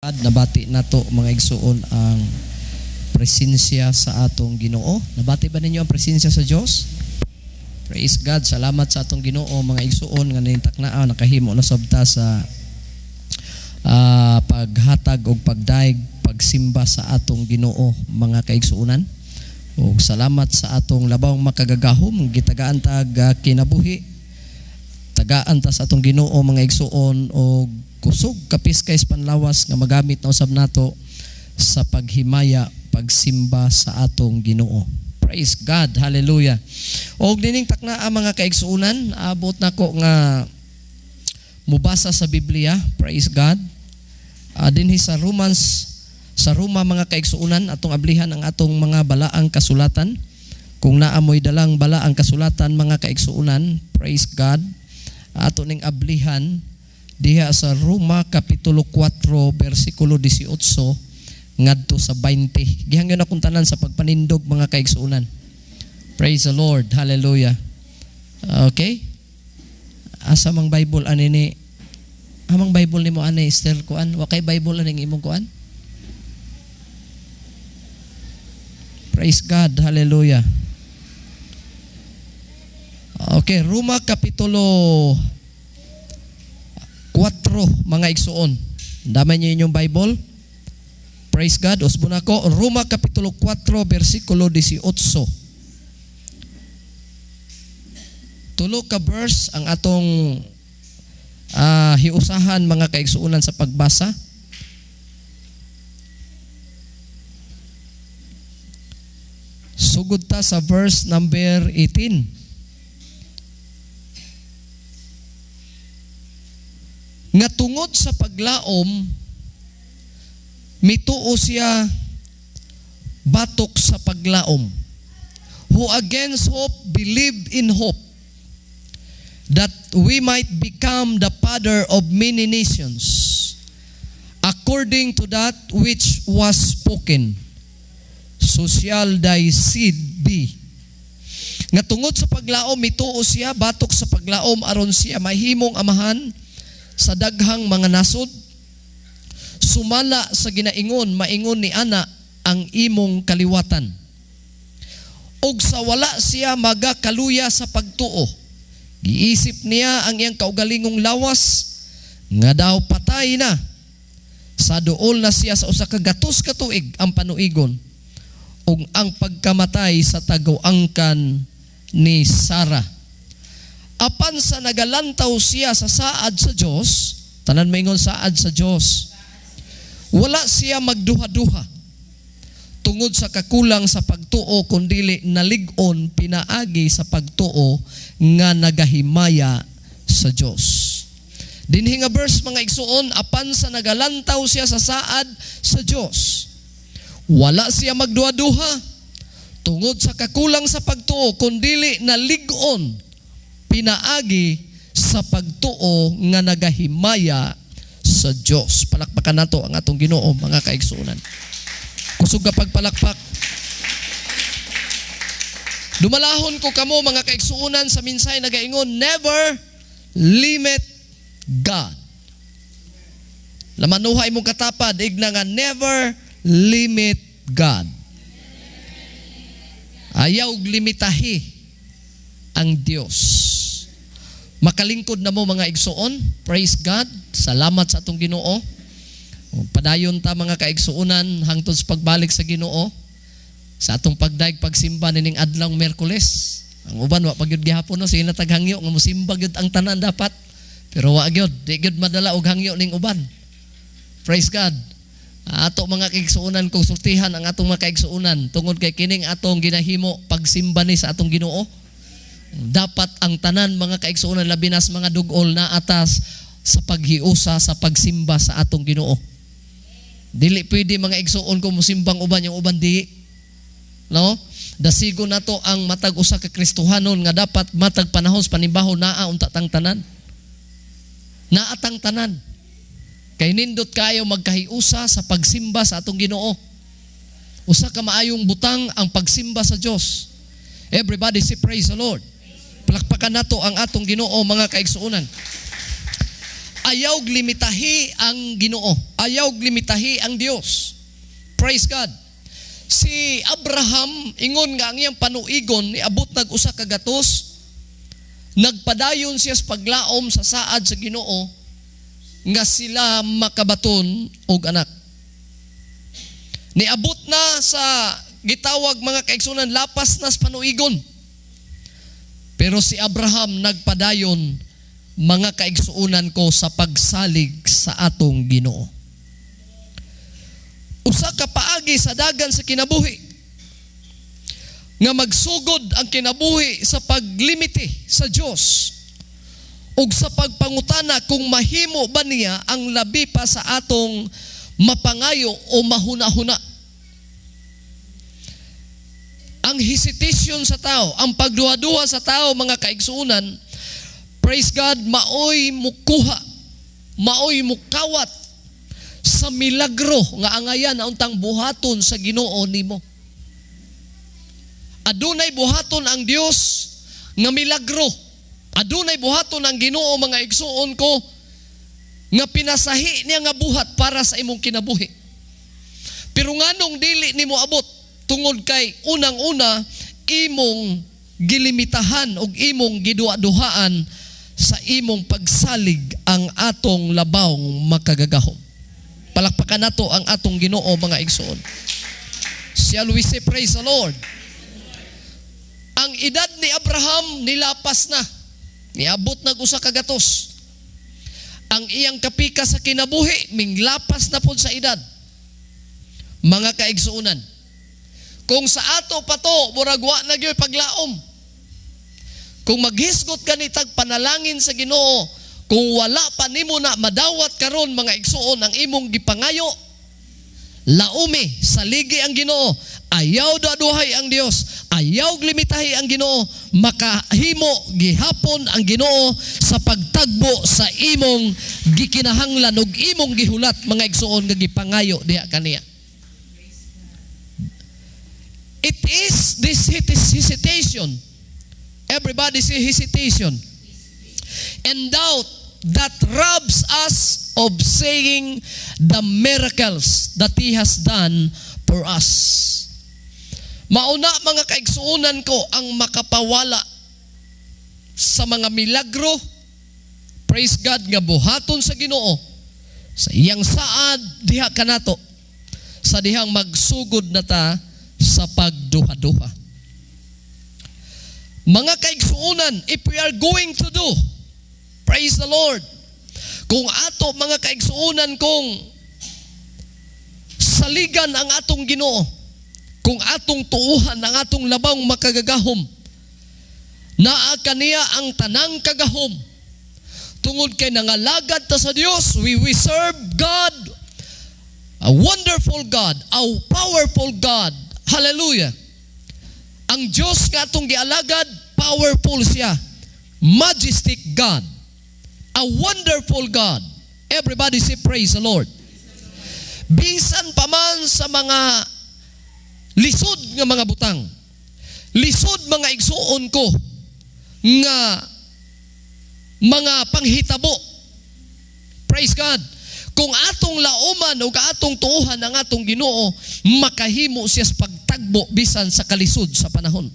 Nabati nato, mga igsuon, ang presensya sa atong Ginoo. Nabati ba ninyo ang presensya sa Dios? Praise God. Salamat sa atong Ginoo, mga igsuon, nga nitaknaa nakahimo na sabta sa paghatag og pagdaig pagsimba sa atong Ginoo, mga kaigsuonan. Ug salamat sa atong labawng makagagahom, gitagaan tag kinabuhi. Tagaan ta sa atong Ginoo, mga igsuon, og kusog kapiskay sa panlawas nga magamit na usab nato sa paghimaya pagsimba sa atong Ginoo. Praise God. Hallelujah. Og nining takna ang mga kaigsuonan, abot nako nga mubasa sa Biblia. Praise God. Dinhi sa Romans, sa Roma, mga kaigsuonan, atong ablihan ang atong mga balaang kasulatan. Kung naamoy dalang balaang kasulatan, mga kaigsuonan, praise God. Ato ning ablihan diha sa Roma kapitulo 4 bersikulo 18 ngadto sa 20. Gihangyo na kung tanan sa pagpanindog, mga kaigsuonan. Praise the Lord. Hallelujah. Okay? Asa mang Bible ani ni? Amang Bible nimo ani, Esther, kuan? Wa kay Bible aning imong kuan? Praise God. Hallelujah. Okay, Roma kapitulo 4, mga igsuon. Damay niyo inyong Bible. Praise God. Usbon ako. Roma kapitulo 4 bersikulo 18. Tulo ka verse ang atong hiusahan, mga kaigsuonan, sa pagbasa. Sugod ta sa verse number 18. Nga tungod sa paglaom, mituo siya batok sa paglaom. Who against hope believed in hope, that we might become the father of many nations, according to that which was spoken, so shall thy seed be. Nga tungod sa paglaom, mituo siya batok sa paglaom aron siya mahimong amahan sa daghang mga nasod, sumala sa ginaingon, maingon ni ana ang imong kaliwatan. Og sa wala siya magakaluya sa pagtuo, giisip niya ang iyang kaugalingong lawas nga daw patay na. Sa duol na siya sa usa ka gatos ka tuig ang panuigon ug ang pagkamatay sa taguangkan ni Sara. Apan sa nagalantaw siya sa saad sa Dios, tanan maingon, "Saad sa Dios." Wala siya magduha-duha tungod sa kakulang sa pagtuo, kundili nalig-on pinaagi sa pagtuo nga nagahimaya sa Dios. Dinhi nga verse, mga igsuon, apan sa nagalantaw siya sa saad sa Dios, wala siya magduha-duha tungod sa kakulang sa pagtuo, kundili nalig-on pinaagi sa pagtuo nga nagahimaya sa Dios. Palakpakan nato ang atong Ginoo, mga kaigsuonan. Kusog ka pagpalakpak. Dumalahon ko kamo, mga kaigsuonan, sa minsay nagaingon, "Never limit God." Lamanuhay mong katapad, igna nga, "Never limit God." Ayaw limitahi ang Dios. Makalingkod na mo, mga igsuon. Praise God. Salamat sa atong Ginoo. Padayon ta, mga kaigsuonan, hangtod sa pagbalik sa Ginoo. Sa atong pagdaig pagsimba nining adlaw Miyerkules. Ang uban wa pa gyud gihapon, no, sige na tag hangyo nga mosimba gyud ang tanan dapat. Pero wa gyud, di gyud madala og hangyo ning uban. Praise God. Ato, mga kaigsuonan, konsultihan ang atong mga kaigsuonan tungod kay kining atong ginahimo, pagsimba ni sa atong Ginoo. Dapat ang tanan, mga kaigsuonan, labi na sa mga dugol na atas sa paghiusa sa pagsimba sa atong Ginoo. Dili pwede, mga igsuon, kung musimbang uban, yung uban di. No? Dasigo nato ang matag usa ka Kristohanon nga dapat matag panahon sa panimbahon naa unta tang tanan. Naa tang tanan. Kay nindot kayo magkahiusa sa pagsimba sa atong Ginoo. Usa ka maayong butang ang pagsimba sa Dios. Everybody say, "Praise the Lord." Palakpakan nato ang atong Ginoo, mga kaigsuonan. Ayaw limitahi ang Ginoo. Ayaw limitahi ang Dios. Praise God. Si Abraham, ingon nga ang iyang panuigon niabot nag 100, nagpadayon siya sa paglaom sa saad sa Ginoo nga sila makabaton og anak. Niabot na sa gitawag, mga kaigsunan, lapas na sa panuigon. Pero si Abraham nagpadayon, mga kaigsuunan ko, sa pagsalig sa atong Ginoo. Usa ka paagi sa dagan sa kinabuhi nga magsugod ang kinabuhi sa paglimite sa Dios ug sa pagpangutana kung mahimo ba niya ang labi pa sa atong mapangayo o mahuna-huna. Ang hesitation sa tao, ang pagduha-duha sa tao, mga kaigsuunan, praise God, maoy mukuha, maoy mukawat sa milagro nga angayan na untang buhaton sa Ginoo nimo. Adunay buhaton ang Dios nga milagro. Adunay buhaton ang Ginoo, mga igsuon ko, nga pinasahi niya nga buhat para sa imong kinabuhi. Pero nganong dili nimo abot? Tungod kay unang-una imong gilimitahan og imong giduha-duhaan sa imong pagsalig ang atong labawng makagagahom. Palakpakan nato ang atong Ginoo, mga igsuon. Shall we say praise the Lord? Ang edad ni Abraham nilapas na. Niabot nag 100. Ang iyang kapika sa kinabuhi minglapas na pod sa edad. Mga kaigsuonan, kung sa ato pa to, murag wa na gyud paglaom. Kung maghisgot ka ni tag panalangin sa Ginoo, kung wala pa nimo na madawat karon, mga igsuon, ang imong gipangayo, laumi, saligi ang Ginoo. Ayaw duhaduhay ang Dios, ayaw limitahi ang Ginoo, makahimo gihapon ang Ginoo sa pagtagbo sa imong gikinahanglan ug imong gihulat, mga igsuon, nga gipangayo diha kaniya. It is this hesitation. Everybody say hesitation. And doubt that robs us of saying the miracles that He has done for us. Mauna, mga kaigsuonan ko, ang makapawala sa mga milagro, praise God, nga buhaton sa Ginoo sa iyang saad diha kanato sa dihang magsugod na ta sa pagduha-duha. Mga kaigsuonan, if we are going to do, praise the Lord, kung ato, mga kaigsuonan, kung saligan ang atong Ginoo, kung atong tuuhan ang atong labawng makagagahom, naa kaniya ang tanang kagahom. Tungod kay nangalagad ta sa Dios, we serve God, a wonderful God, a powerful God. Hallelujah. Ang Diyos nga atong gialagad, powerful siya. Majestic God. A wonderful God. Everybody say praise the Lord. Bisan pa man sa mga lisod nga mga butang, lisod, mga igsuon ko, nga mga panghitabo. Praise God. Kung atong lauman o atong tuuhan ang atong Ginoo, makahimo siya sa pagtagbo bisan sa kalisod sa panahon.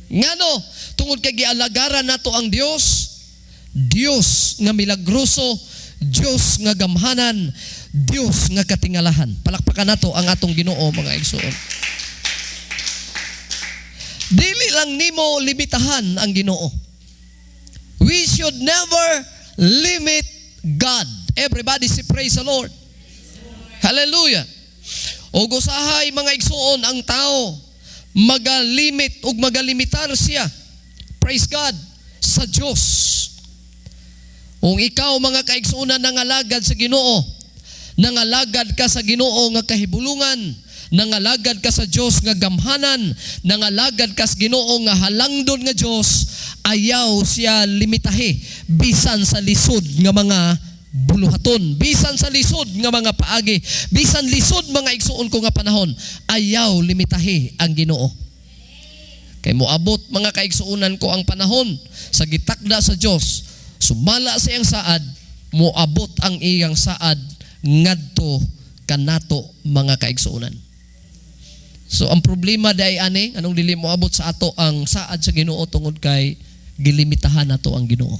Ngano, tungod kay gialagaran nato ang Dios, Dios nga milagroso, Dios nga gamhanan, Dios nga katingalahan. Palakpakan nato ang atong Ginoo, mga igsoon. Dili lang nimo limitahan ang Ginoo. We should never limit God. Everybody say praise the Lord. Hallelujah. O usahay, mga igsoon, ang tao magalimit ug magalimitar siya. Praise God, sa Dios. Kung ikaw, mga kaigsuonan, nangalagad sa Ginoo, nangalagad ka sa Ginoo nga kahibulungan, nangalagad ka sa Dios nga gamhanan, nangalagad ka sa Ginoo nga halangdon nga Dios, ayaw siya limitahi bisan sa lisod nga mga buluhaton, bisan sa lisod nga mga paagi, bisan lisod, mga igsuon ko, nga panahon, ayaw limitahi ang Ginoo. Kay moabot, mga kaigsuonan ko, ang panahon sa gitakda sa Dios, Sumala sa iyang saad, moabot ang iyang saad ngadto kanato, mga kaigsuonan. So ang problema dai ani, anong dili moabot sa ato ang saad sa Ginoo? Tungod kay gilimitahan nato ang Ginoo.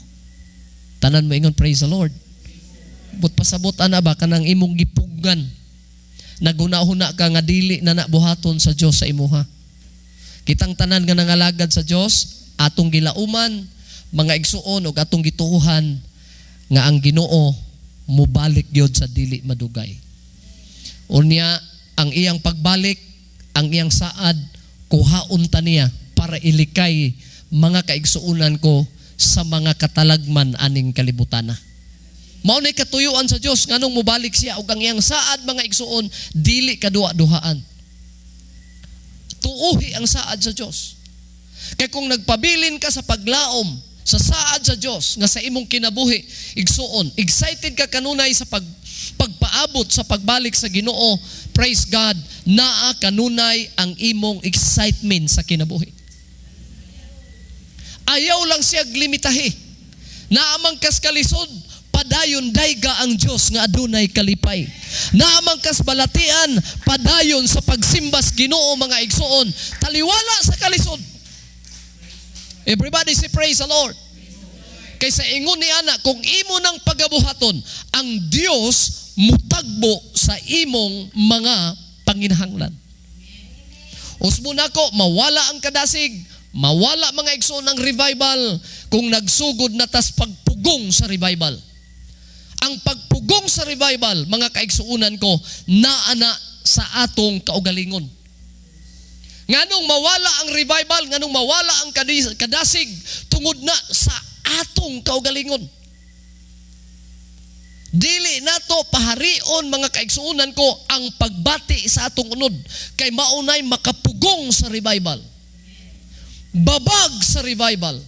Tanan mo ingon, "Praise the Lord." But pasabot ana ba, kanang imong gipugngan, naguna-huna ka nga dili na na buhaton sa Dios sa imuha. Kitang tanan nga nangalagad sa Dios, atong gilauman, mga igsuon, ug atong gituohan nga ang Ginoo mubalik gyud sa dili madugay. Unya ang iyang pagbalik, ang iyang saad kuhaon ta niya para ilikay, mga kaigsuonan ko, sa mga katalagman aning kalibutana. Mao ni katuyuan sa Dios nganong mobalik siya ug ang iyang saad, mga igsuon, dili kadua-duhaan. Tuuhi ang saad sa Dios. Kay kung nagpabilin ka sa paglaom sa saad sa Dios nga sa imong kinabuhi, igsuon, excited ka kanunay sa pagpaabot sa pagbalik sa Ginoo, praise God, naa kanunay ang imong excitement sa kinabuhi. Ayaw lang siya limitahi. Naa man kas kalisod, padayon dayga ang Dios nga adunay kalipay. Naa man kas balatian, padayon sa pagsimbas Ginoo, mga igsuon, taliwala sa kalisod. Everybody say, "Praise the Lord." Kaysa ingon ni ana, kung imo nang pagabuhaton, ang Dios mutagbo sa imong mga panginahanglan. Usbo nako, mawala ang kadasig, mawala, mga igsoon, ang revival kung nagsugod na tas pagpugong sa revival. Ang pagpugong sa revival, mga kaigsuunan ko, naa na sa atong kaugalingon. Nganong mawala ang revival, nganong mawala ang kadasig, tungod na sa atong kaugalingon. Dili nato paharion, mga kaigsuunan ko, ang pagbati sa atong unod kay maunay makapugong sa revival. Babag sa revival.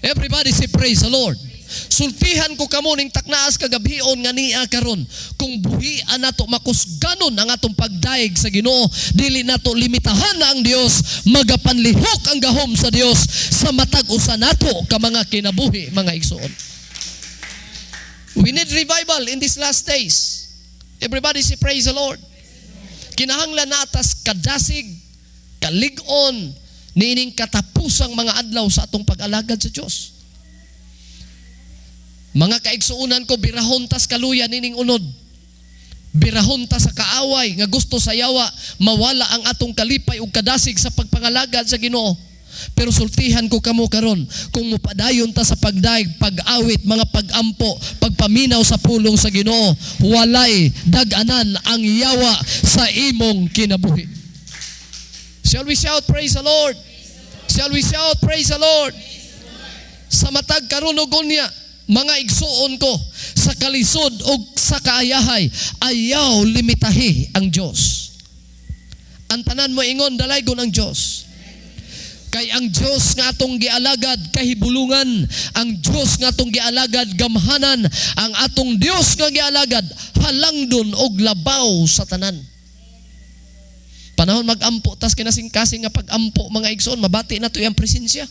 Everybody say, "Praise the Lord." Sultihan ko kamo ning taknaas kagabhion nga niya karon, kung buhian nato, makusganon ang atong pagdayeg sa Ginoo, dili nato limitahan na ang Dios, magapanlihok ang gahom sa Dios sa matag usa nato ka mga kinabuhi, mga igsuon. We need revival in these last days. Everybody say, "Praise the Lord." Kinahanglan natas kadasig, kalig-on niining katapusang mga adlaw sa atong pag-alagad sa Dios. Mga kaigsuunan ko, birahon tas kaluya nining unod. Birahon ta sa kaaway nga gusto sa yawa mawala ang atong kalipay ug kadasig sa pagpangalagad sa Ginoo. Pero sultihan ko kamo karon, kung mupadayon ta sa pagdayeg, pag-awit, mga pag-ampo, pagpaminaw sa pulong sa Ginoo, walay dag-anan ang yawa sa imong kinabuhi. Shall we shout, "Praise the Lord"? Shall we shout, "Praise the Lord"? Sa matag karon ug unya, mga igsuon ko, sa kalisod o sa kaayahay, ayaw limitahi ang Diyos. Ang tanan mo ingon, "Dalaygon ang Diyos." Kay ang Diyos nga atong gialagad kahibulungan, ang Diyos nga atong gialagad gamhanan, ang atong Diyos nga gialagad halangdon og labaw sa tanan. Panahon magampo tas kinasingkasing nga pag-ampo, mga igsoon, mabati na to iyang presensya.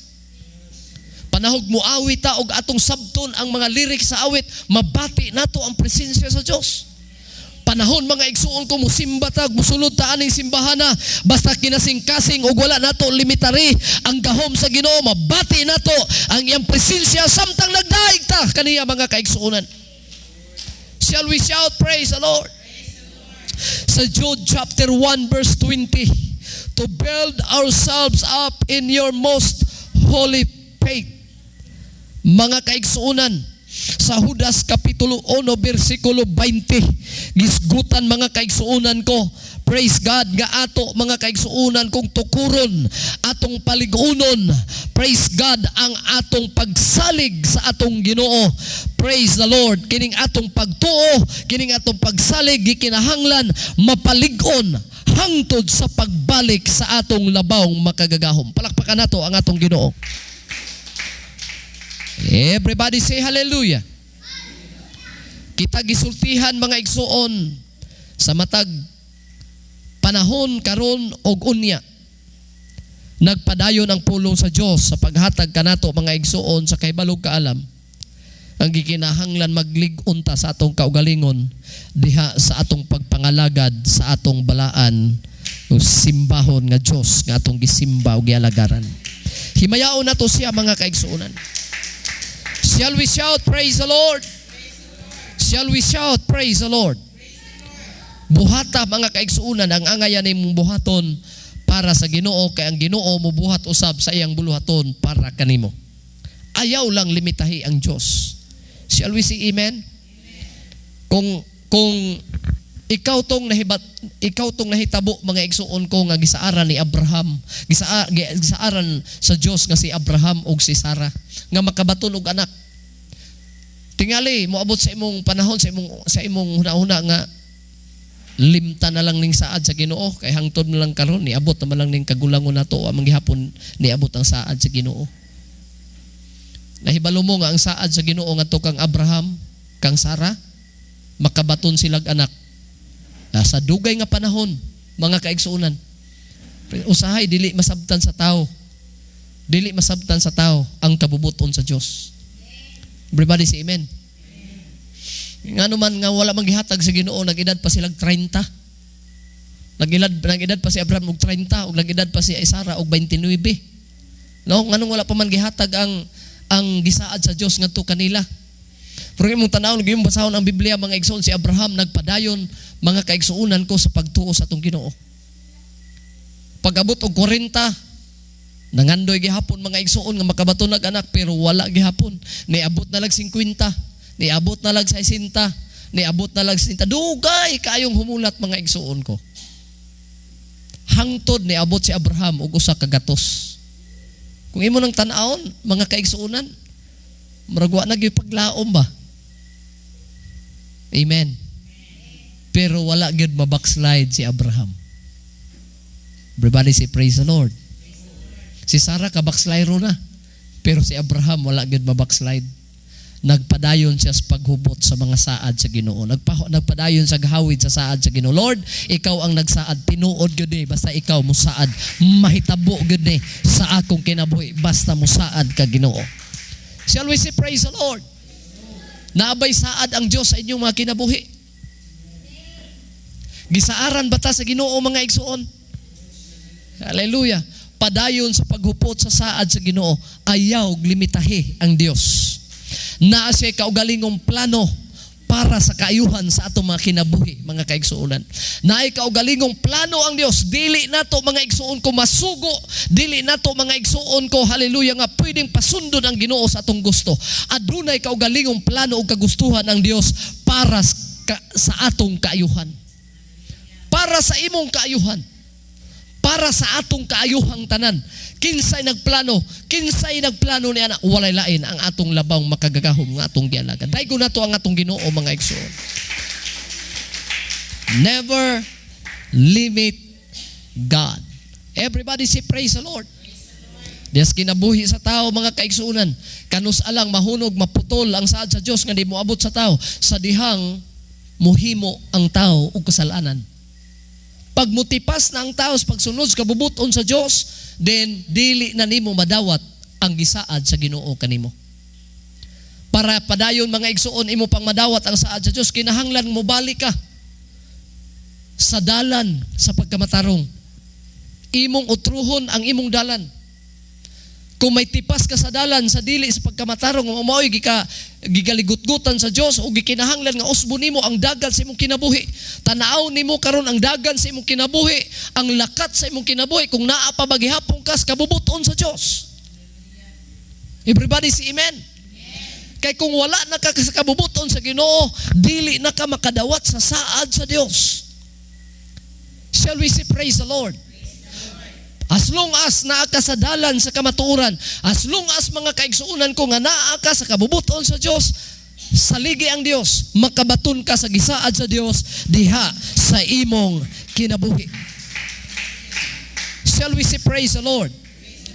Panahog muawit ta og atong sabton ang mga lyrics sa awit, mabati nato ang presensya sa Dios. Panahon, mga igsuon ko, musimba ta, musulod ta aning simbahana, basta kinasingkasing ug wala nato limitari ang gahom sa Ginoo, mabati nato ang iyang presensya samtang nagdaig ta kaniya, mga kaigsuonan. Shall we shout, "Praise the Lord"? Sa Jude chapter 1 verse 20, to build ourselves up in your most holy faith. Mga kaigsuonan, sa Judas kapitulo 1 bersikulo 20, gisgutan, mga kaigsuonan ko, praise God, nga ato, mga kaigsuonan, kung tukuron atong paligunon, praise God, ang atong pagsalig sa atong Ginoo. Praise the Lord. Kining atong pagtuo, kining atong pagsalig, gikinahanglan mapalig-on hangtod sa pagbalik sa atong labawng makagagahom. Palakpakan nato ang atong Ginoo. Everybody say, "Hallelujah." Kita gisultihan, mga igsuon, sa matag panahon karon og unya. Nagpadayon ang pulong sa Dios sa paghatag kanato, mga igsuon, sa kahibalog kaalam. Ang gikinahanglan, maglig-on ta sa atong kaugalingon diha sa atong pagpangalagad sa atong balaan o simbahon nga Dios nga atong gisimba o gialagaran. Himayaon nato siya, mga kaigsuonan. Shall we shout, "Praise the Lord"? Shall we shout, "Praise the Lord"? Buhata, mga kaigsuonan, ang angayan nimong buhaton para sa Ginoo, kay ang Ginoo mobuhat usab sa iyang buluhaton para kanimo. Ayaw lang limitahi ang Dios. Shall we say amen? Kung ikaw tong nahitabo, mga igsuon ko, nga gisaaran ni Abraham, gisaaran sa Dios nga si Abraham ug si Sarah nga makabaton og anak. Tingali moabot sa imong panahon, sa imong hunahuna nga limta na lang ning saad sa Ginoo kay hangtod na lang karon, niabot na man lang ning kagulangon nato, wa man gihapon niabot ang saad sa Ginoo. Nahibalo mo nga ang saad sa Ginoo ngadto kang Abraham, kang Sarah, makabaton silag anak. Ah, sa dugay nga panahon, mga kaigsuonan. Usahay dili masabtan sa tao. Dili masabtan sa tao ang kabubuton sa Dios. Everybody say amen. Ngano man nga wala man gihatag sa Ginoo, nag-edad pa silang 30. Nag-edad pa si Abraham og 30 ug nag-edad pa si Sarah og 29. No, nganong wala pa man gihatag ang gisaad sa Dios ngadto kanila? Pero imong tan-awon, imong basahon ang Biblia, mga igsoon, si Abraham nagpadayon, mga kaigsuonan ko, sa pagtuo sa atong Ginoo. Pag-abot og 40, nangandoy gihapon, mga igsoon, nga makabaton nag anak, pero wala gihapon. Niabot na lag 50, niabot na lag 60, niabot na lag 60. Dugay kaayong humulat, mga igsuon ko. Hangtod niabot si Abraham og usa ka gatos. Kung imo nang tan-awon, mga kaigsuonan, murag wa na gyud paglaom ba? Amen. Pero wala gyud mabackslide si Abraham. Everybody say, "Praise the Lord." Si Sarah ka-backslide na. Pero si Abraham wala gyud mabackslide. Nagpadayon siya sa paghubot sa mga saad sa Ginoo. Nagpadayon sa gahawid sa saad sa Ginoo. "Lord, ikaw ang nagsaad, tinuod gyud ni, basta ikaw musaad, mahitabo gyud ni sa akong kinabuhi basta musaad ka, Ginoo." Shall we say, "Praise the Lord"? Naa bay saad ang Diyos sa inyong mga kinabuhi? Gisaaran ba ta sa Ginoo, mga igsuon? Hallelujah. Padayon sa paghupot sa saad sa Ginoo, ayaw limitahi ang Dios. Naa siya kaugalingong plano para sa kaayuhan sa atong mga kinabuhi, mga kaigsuonan. Naay kaugalingong plano ang Dios. Dili nato, mga igsuon ko, masugo. Dili nato, mga igsuon ko, hallelujah, nga pwedeng pasundon ang Ginoo sa atong gusto. Adunay kaugalingong plano ug kagustuhan ang Dios para sa atong kaayuhan. Para sa imong kaayuhan, para sa atong kaayuhang tanan. Kinsay nagplano? Kinsay nagplano ni ana? Walay lain ang atong labawng makagagahom nga atong gialagad. Daygon nato ang atong Ginoo, mga igsoon. Never limit God. Everybody say, "Praise the Lord." Dias kinabuhi sa tao, mga kaigsuonan, kanus alang mahunog, maputol ang saad sa Dios nga di moabot sa tao sa dihang muhimo ang tao og kasalanan. Pag mutipas na ang tao sa pagsunod sa kabubuton sa Dios, then dili na nimo madawat ang gisaad sa Ginoo kanimo. Para padayon, mga igsuon, imo pang madawat ang saad sa Dios, kinahanglan mo balik ka sa dalan sa pagkamatarong. Imong utruhon ang imong dalan. Kung may tipas ka sa dalan sa dili sa pagkamatarong, mao'y gigaligutgutan sa Dios o gikinahanglan nga usbon nimo ang dagan sa imong kinabuhi. Tanaw nimo karon ang dagan sa imong kinabuhi, ang lakat sa imong kinabuhi, kung naa pa ba gihapon kas kabubuton sa Dios. Everybody say amen. Kay kung wala na ka sa kabubuton sa Ginoo, dili na ka makadawat sa saad sa Dios. Shall we say, "Praise the Lord"? As long as naa ka sa dalan sa kamatuoran, as long as, mga kaigsuonan ko, nga naa ka sa kabubuton sa Dios, saligi ang Dios, makabaton ka sa gisaad sa Dios diha sa imong kinabuhi. Shall we say, "Praise the Lord"?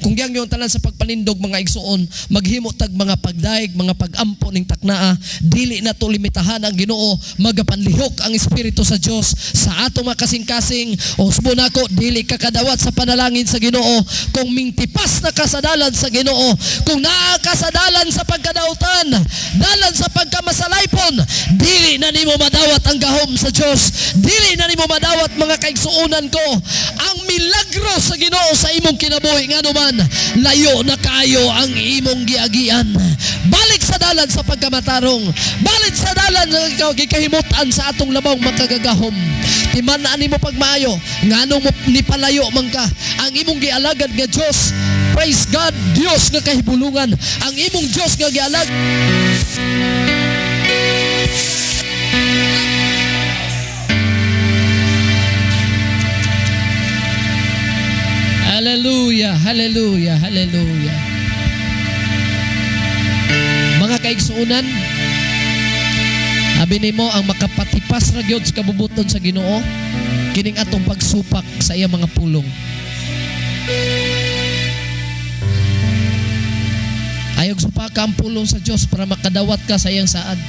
Kung giyang yung tanan sa pagpanindog, mga igsuon, maghimo tag mga pagdaig, mga pagampo ning taknaa, dili na to limitahan ang Ginoo, magapanlihok ang Espiritu sa Dios sa atong mga kasing-kasing. Usbo nako, dili ka kadawat sa panalangin sa Ginoo kung mingtipas na ka sa dalan sa Ginoo, kung naa ka sa dalan sa pagkadautan, dalan sa pagkamasalaypon, dili na nimo madawat ang gahom sa Dios, dili na nimo madawat, mga kaigsuonan ko, ang milagro sa Ginoo sa imong kinabuhi, ngano man layo na kayo ang imong giagian. Balik sa dalan sa pagkamatarong, balik sa dalan nga gikahimutan sa atong labawng makagagahom. Timan-an nimo pagmaayo nganong mo nipalayo man ka. Ang imong gialagad nga Dios, praise God, Dios nga kahibulungan ang imong Dios nga gialagad. Hallelujah, hallelujah, hallelujah. Mga kaigsuonan, abi nimo ang makapatipas ra gyud sa kabubuton sa Ginoo kining atong pagsupak sa iyang mga pulong. Ayog supaka ang pulong sa Dios para makadawat ka sa iyang saad.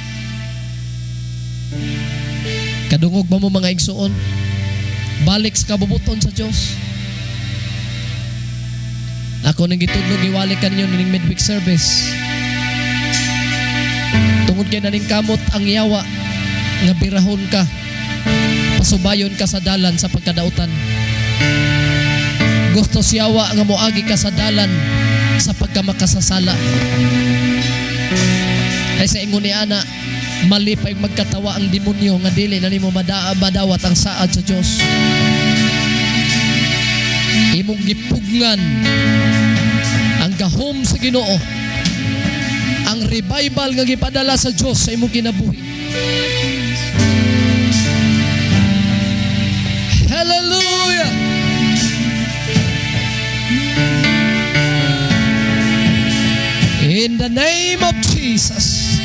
Kadungog ba mo, mga igsuon? Balik sa kabubuton sa Dios. Ako nang gitudlo, giwali ka ninyo ning midweek service. Tungod kay naning kamot ang yawa nga birahon ka, pasubayon ka sa dalan sa pagkadautan. Gusto siyawa nga moagi ka sa dalan sa pagkamakasasala. Ay sa ingon ni ana, malipay magkatawa ang demonyo nga dili na nimo madawat ang saad sa Dios. Imong gipugngan ang gahom sa Ginoo, ang revival nga gipadala sa Dios sa imong kinabuhi. Hallelujah! In the name of Jesus.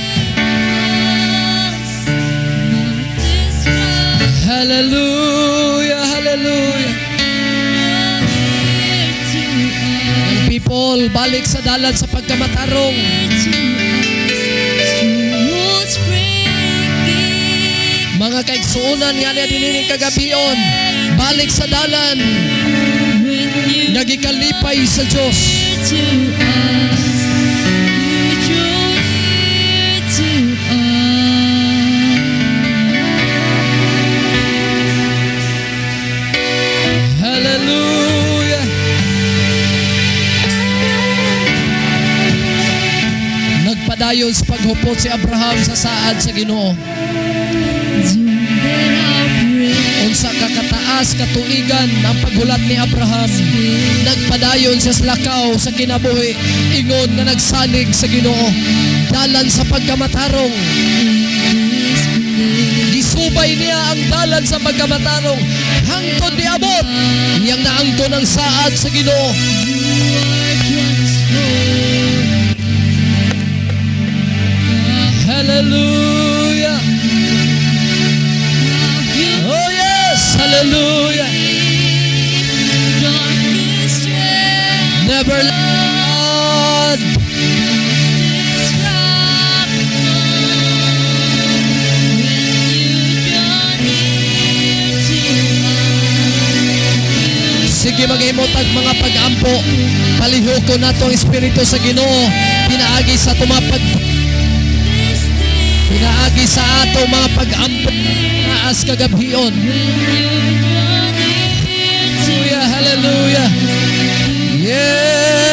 Hallelujah, hallelujah. Ang people, balik sa dalan sa pagkamatarong. Mga kaigsuonan nga niya dinining kagabion, balik sa dalan nga gikalipay sa Dios. Hallelujah. Nagpadayon sa paghupot si Abraham sa saad sa Ginoo. Unsa ka kataas katuigan ang paghulat ni Abraham. Nagpadayon siya sa lakaw sa kinabuhi, ingon nga nagsalig sa Ginoo. Dalan sa pagkamatarong. Gisubay niya ang dalan sa pagkamatarong hangtod niabot iyang naangkon ang saad sa Ginoo. Hallelujah. Oh yes, hallelujah. Never Lord. Sige, maghimotag mga pag-ampo. Palihoko nato ang Espiritu sa Ginoo. Pinaagi sa tumapag, pinaagi sa ato mga pag-ampo naas kagabhion. Hallelujah, hallelujah. Yes.